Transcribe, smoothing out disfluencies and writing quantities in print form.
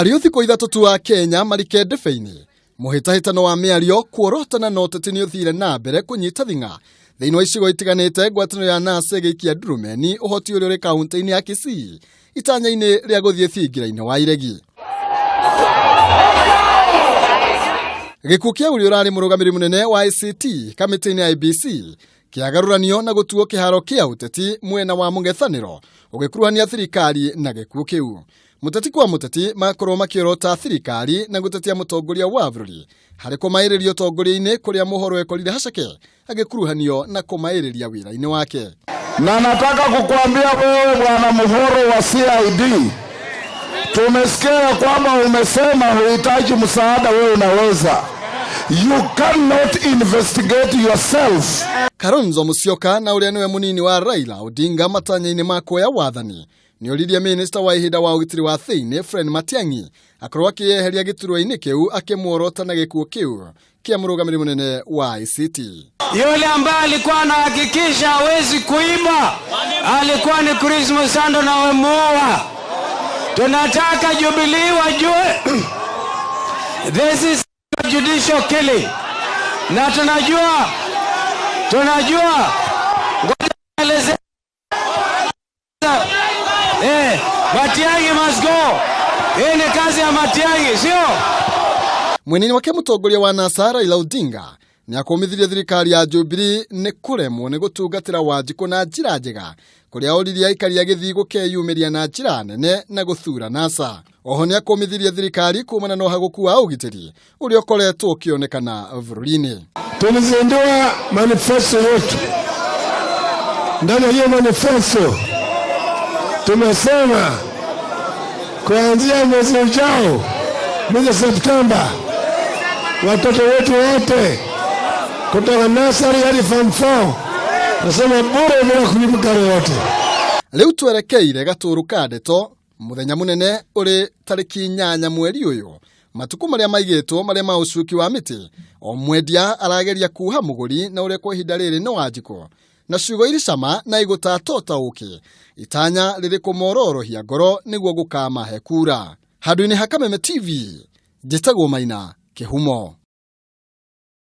Arĩ o thikũ ithatũ tu a Kenya marike ndebe-inĩ, mũhĩtahĩtano wa mĩario, kuorotana na ũteti nĩ ũthire na mbere kũnyita thing'a thĩinĩ wa icigo itiganĩte, ngwatanĩro ya NASA ĩgĩikia ndurumeni ũhoti ũrĩa ũrĩ kaunti-inĩ ya Kisii itanya-inĩ rĩa gũthiĩ thingira-inĩ wa iregi. Gĩkuũ kĩa ũrĩa ũrarĩ mũrũgamĩrĩri mũnene wa ICT kamĩtĩ-inĩ ya IEBC kĩagarũranio na gũtuo kĩharo kĩa ũteti mwena wa mũng'ethanĩro ũgĩkuruhania thirikari na gĩkuũ kĩu. Mũteti kwa mũteti makorwo makĩorota thirikari na gũtetia mũtongoria wa bũrũri harĩ kũmaĩrĩria ũtongoria-inĩ kũrĩa mũhoro ekorire haceke agĩkuruhanio na kũmaĩrĩria wĩra-inĩ wake. Na nataka kukuambia wewe bwana Muhoro wa CID, tumesikia ya kwamba umesema huhitaji msaada, wewe unaweza. You cannot investigate yourself. Kalonzo Musyoka na ũrĩa nĩwe mũnini wa Raila Odinga matanya-inĩ ma kuoya wathani nĩoririe minista wa ihinda wa ũgitĩri wa thĩinĩ Fred Matiang'i akorwo akĩyeheria gĩturwa-inĩ kĩu akĩmuorota na gĩkuũ kĩu kĩa mũrũgamĩrĩri mũnene wa ICT. Yule ambaye alikuwa anahakikisha hawezi kuiba alikuwa ni Chris Musando na wamemuua. Tunataka Jubilee wajue this is judicial killing, na tunajua, ngoja nieleze. Matiang'i must go. Hii ni kazi ya Matiang'i, sio? Mwena-inĩ wake mũtongoria wa NASA Raila Odinga nĩ akũmithirie thirikari ya Jubilee nĩ kũremwo nĩ gũtungatĩra Wanjikũ na njĩra njega kũrĩa oririe aikari a Gĩthii gũkeyumĩria na njĩra nene na gũthura NASA. Oho nĩ akũmithirie thirikari kumana na ũhagũku wa ũgitĩri ũrĩa ũkoretwo ũkĩonekana bũrũri-inĩ. Tulizindua manifesto yetu. Ndani ya hiyo manifesto tumesema kuanzia mwezi ujao, mwezi Septemba, watoto wetu wote kutoka nursery hadi form 4 nasema bure bila kulipa karo yote. Rĩu twerekeire gatũrũ ka ndeto mũthenya mũnene ũrĩ tarĩki 8 mweri ũyũ, matukũ marĩa maigĩtwo marĩa ma ũcuki wa mĩtĩ, o mwendia arageria kuha mũgũri na ũrĩa kwa ihinda rĩrĩ nĩ Wanjikũ na ciugo irĩ cama na igũtata ta ũkĩ, itanya rĩrĩ kũmororohia ngoro nĩguo gũkamahe kura. Handũ-inĩ ha Kameme TV, njĩtagwo Maina Kĩhumo.